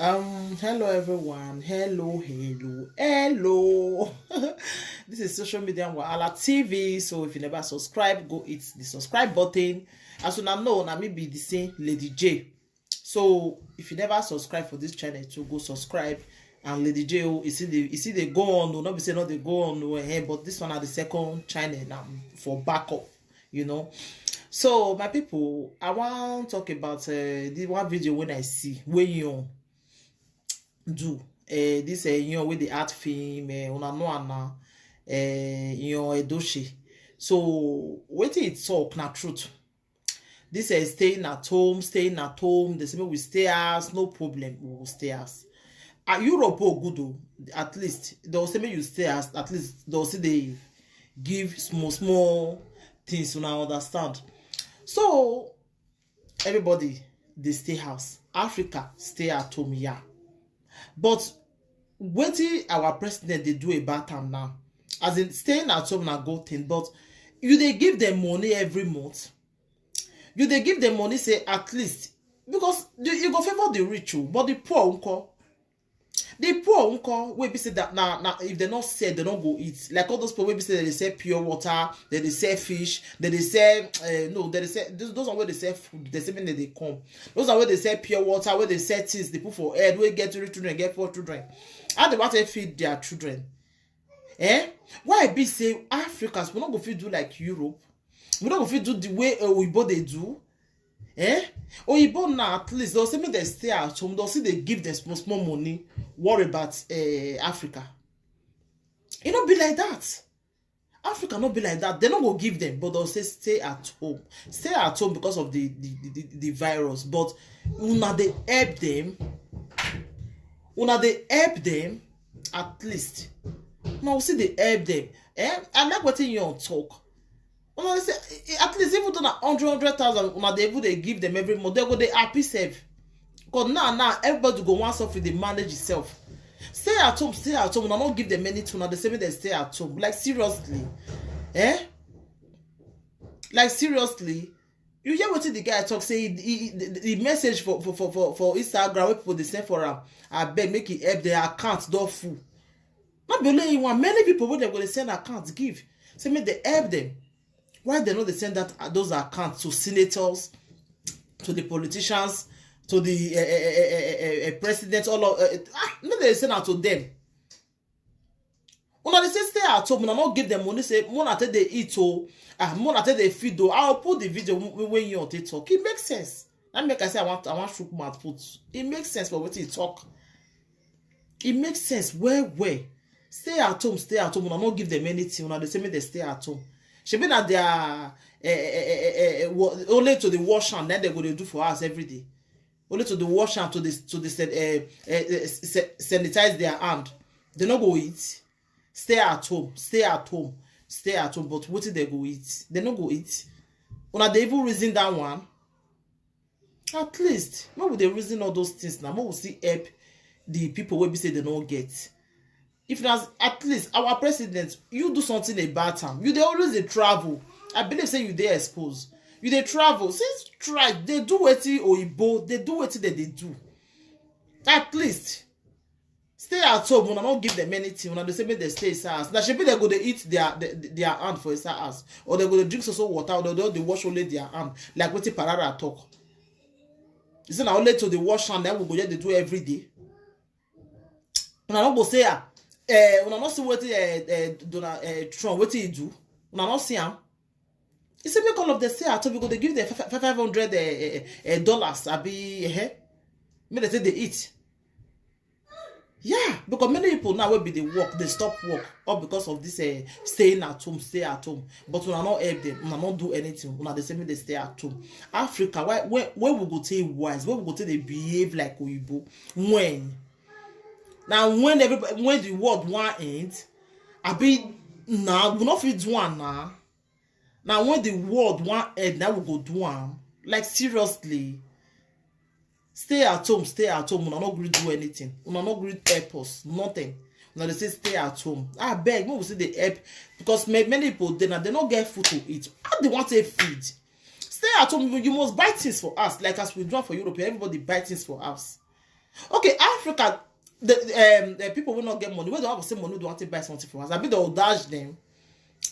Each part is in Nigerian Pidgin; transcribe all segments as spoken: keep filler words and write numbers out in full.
Um, hello everyone. Hello, hello, hello. This is Social Media Wahala T V. So if you never subscribe, go hit the subscribe button. As una know, na me be the same Lady J. So if you never subscribe for this channel, to go subscribe. And Lady J, oh, you see the you see they go on, oh, not be say not they go on, oh, eh, but this one are the second channel now for backup, you know. So my people, I want talk about uh, the one video when I see when you do uh, this uh, you know with the art film uh, una know am na uh, you know Edoche. So wetin e talk na truth. This is staying at home, staying at home. They say make we stay house, no problem, we will stay house. At Europe, oh good, oh, at least they'll say make you stay house. At least they'll say they give small small things. Una understand? So everybody they stay house. Africa stay at home, yeah. But wetin our president dey do about am now? As in staying at home na good thing, but you dey give them money every month. You dey give them money, say at least because the, you go favor the rich, oh, but the poor nko? The poor nko wey be say that na na if they not sell, they not go eat. Like all those people wey be say they dey sell pure water, they dey sell fish, they dey sell uh, no, they dey sell those, those are where they sell food. They say make they dey come. Those are where they sell pure water, where they sell things they put for head, where get three children, get four children. How they want to feed their children? Eh? Why be say Africans we no go fit do like Europe? We no go fit do the way uh, Oyibo dey do. Eh? Oyibo na at least they'll say make they stay at home. They'll see they give them small small money. Worry about uh, Africa. E no be like that. Africa no be like that. They no go give them, but they'll say stay at home. Stay at home because of the the, the, the, the virus. But una dey help them. Una dey help them at least. Una will see dey help them. Eh? I like wetin you talk. Una dey say eh, at least even though na hundred hundred thousand una dey even dey give them every month, they go dey happy sef. Because now now everybody go wan suffer dey manage itself. Stay at home, stay at home. Una no give them anything. Una dey say make dem stay at home. Like seriously, eh? Like seriously, you hear wetin the guy talk say he, he, he, the, the message for for for for for Instagram wey people dey send for am. Abeg make e help, the account don full. No be only him one, many people wey dem go dey send account give say make dem help them. Why dem no dey send that uh, those accounts to senators, to the politicians, to the uh, uh, uh, uh, uh, uh, president, all of uh, ah, make dem send am to them. Una dey say stay at home, una no give them money, say mona take dey eat o, ah mona take dey feed o. I will put the video wey wey you take talk. It makes sense. Na make I say I want I want shook mouth put. It makes sense for wetin you talk. It makes sense well well. Stay at home, stay at home. Una no give them anything. Una dey say make dem stay at home. Shebi na their eh, eh, eh, eh, eh, eh, wa- only to the wash hand then they go dey do for us every day. Only to the wash hand to the to the san- eh, eh, eh, sa- sanitize their hand. They no go eat. Stay at home, stay at home, stay at home. But wetin they go eat? They no go eat. Una dey even reason that one. At least make we dey reason all those things now. Make we still help the people wey be say they no get. If na at least our president, you do something about am. You dey always dey travel. I believe say you dey exposed. You dey travel. Since try dey do wetin oyibo, dey do wetin dem dey do. At least stay at home. Una no give them anything. Una dey say make dem stay inside house. Na shebi dem go dey eat their their, their hand for inside house, or dem go dey drink so so water, or dem go dey wash only their hand like wetin Parara talk. You say na only to dey wash hand na we go just dey do every day. Una no go say ah, eh, una no see wetin eh, eh, Donald eh, Trump wetin he do. Una no see am. He say make all of them stay at home. We go dey give them five hundred eh, eh, eh, dollars abi eh, make dem take dey eat. Yeah, because many people now wey be dey work dey stop work all because of this eh, staying at home, stay at home. But una no help them, una no do anything. Una dey say make dem stay at home. Africa, why where where we go take wise? Where we go take dey behave like oyibo? When? Na when everybody when the world wan end? Abi na we no fit do am na? Na when the world wan end na we go do am? Like seriously? Stay at home, stay at home. Una no gree do anything. Una no gree help us. Nothing. Una dey say stay at home. Abeg, make we still dey help because ma- many people dey na they no get food to eat. How they wan take feed? Stay at home. You, you must buy things for us. Like as we do am for Europe, everybody buy things for us. Okay, Africa, the um, the people will not get money. Where they have to say money, they want to buy something for us. I be they will dash them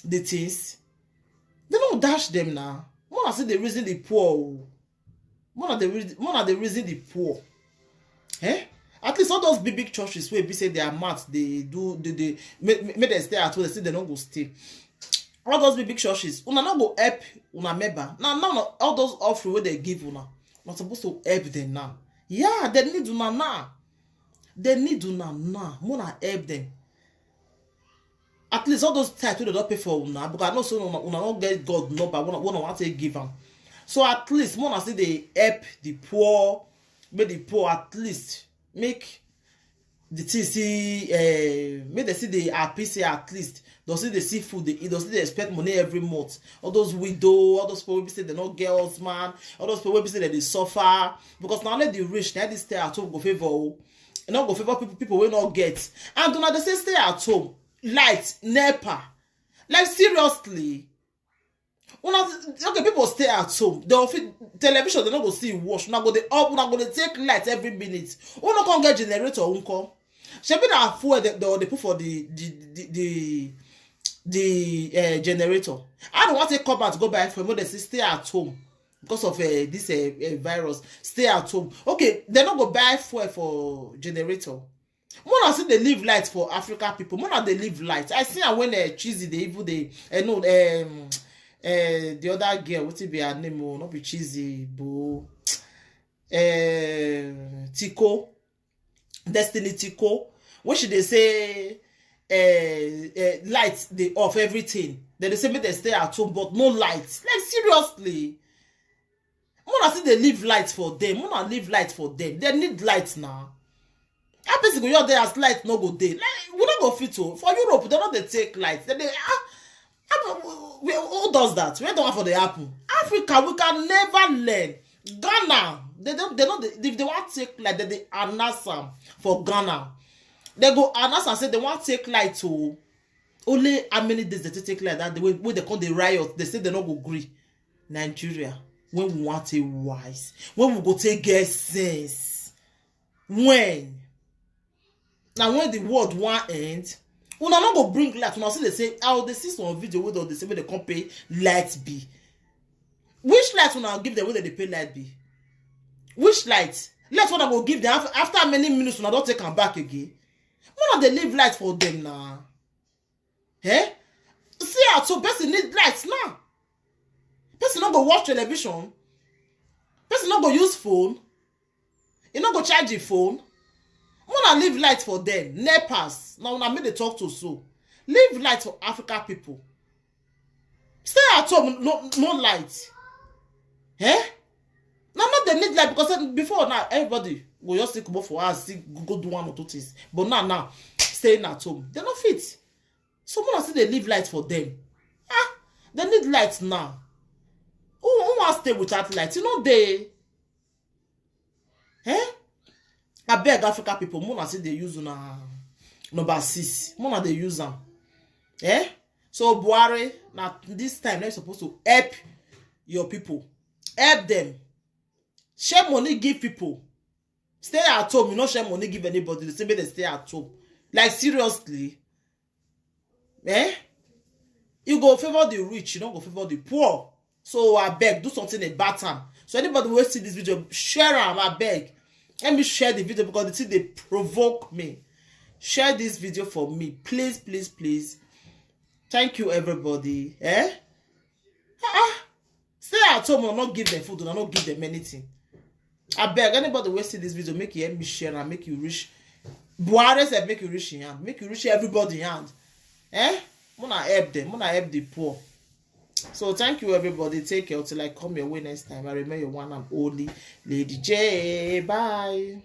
the things. They don't dash them now. More I say the reason the poor. Oh. More na the reason, more na the reason the poor. Eh? At least all those big big churches where be say their mat they do they, they make, make them stay at home. They say they don't go stay. All those big big churches, una not go help una member. Now now all those offering where they give una, not supposed to help them now. Yeah, they need una now. They need una now. More na help them. At least all those tithes wey dem don pay for una, because I know say una una no get God number wey una wey una wan take give am. So at least make una still dey help the poor, make the poor at least make the thing see, eh, make dem still dey happy say at least dem still dey see food dey eat, dem still dey expect money every month. All those widow, all those people wey be say dem no get husband, all those people wey be say dem dey suffer, because na only the rich na this stay at home go favour o. E no go favour people people wey no get. And una dey say stay at home, light, nepa, like seriously. Una, okay, people stay at home, dem fit television dem no go see watch, una go dey up, una go dey take light every minute. Una come get generator, una come, shebi na fuel dem dey put for the the the the, the uh, generator. I don't want to come out go buy fuel, but they say stay at home because of uh, this uh, uh, virus. Stay at home. Okay, they no go buy fuel for generator. Mona still dey leave light for Africa people. Mona dey leave light. I see am when uh, Cheesy dey even dey uh, no um uh, the other girl, wetin be her name? Oh, not be Cheesy, boo. Uh, Tiko, Destiny Tiko. When she dey say uh, uh, light dey off everything, then they say make dem stay at home, but no light. Like seriously. Mona still dey leave light for them. Mona leave light for them. They need light now. How person go your day as light no go dey? Like we no go fit o. For Europe, they no dey take light. They dey ah, ah, we- who does that? Where the one for dey happen? Africa, we can never learn. Ghana, they don't they don't they, if they want take light, then they announce am for Ghana. They go announce and say they want take light to only how many days they take take light that the way wey they come dey riot, they say they no go gree. Nigeria, when we want a wise, when we go take get sense, when na when the world wan end, una no go bring light. Una see dey say how dey see some video wey don dey say make dem come pay light bill. Which light una give dem wey dem dey pay light bill? Which light? Light wey una go give dem af- after many minutes una don take am back again. Una dey leave light for dem na. Eh? See at home, person need light now. Person no go watch television. Person no go use phone. E no go charge e phone. Una leave light for them. Nepas. Now una make dey talk to so. Leave light for Africa people. Stay at home, no no light. Eh? Now not they need light because eh, before now everybody go just still comot for house, still go go do one or two things. But now now staying at home, they no fit. So mona still dey leave light for them. Ah, they need light now. Who who wan stay without light? You know they. Eh? I beg Africa people, mona still dey use una number six. Mona dey use am. Eh? So Buhari, na this time na you suppose to help your people. Help them. Share money give people. Stay at home, you no share money give anybody. They say make dem stay at home. Like seriously. Eh? You go favour the rich, you no go favour the poor. So I beg, do something about am. So anybody wey see this video, share am, I beg. Let me share the video because the thing dey provoke me. Share this video for me, please, please, please. Thank you, everybody. Eh? Ah, stay at home, una no give them food, una no give them anything. I beg anybody wey see this video, make you help me share and make you reach Buhari sef, make you reach in hand, make you reach everybody in hand. Eh? Muna help them, muna help the poor. So thank you, everybody. Take care until I come your way next time. I remain your one and only Lady J. Bye.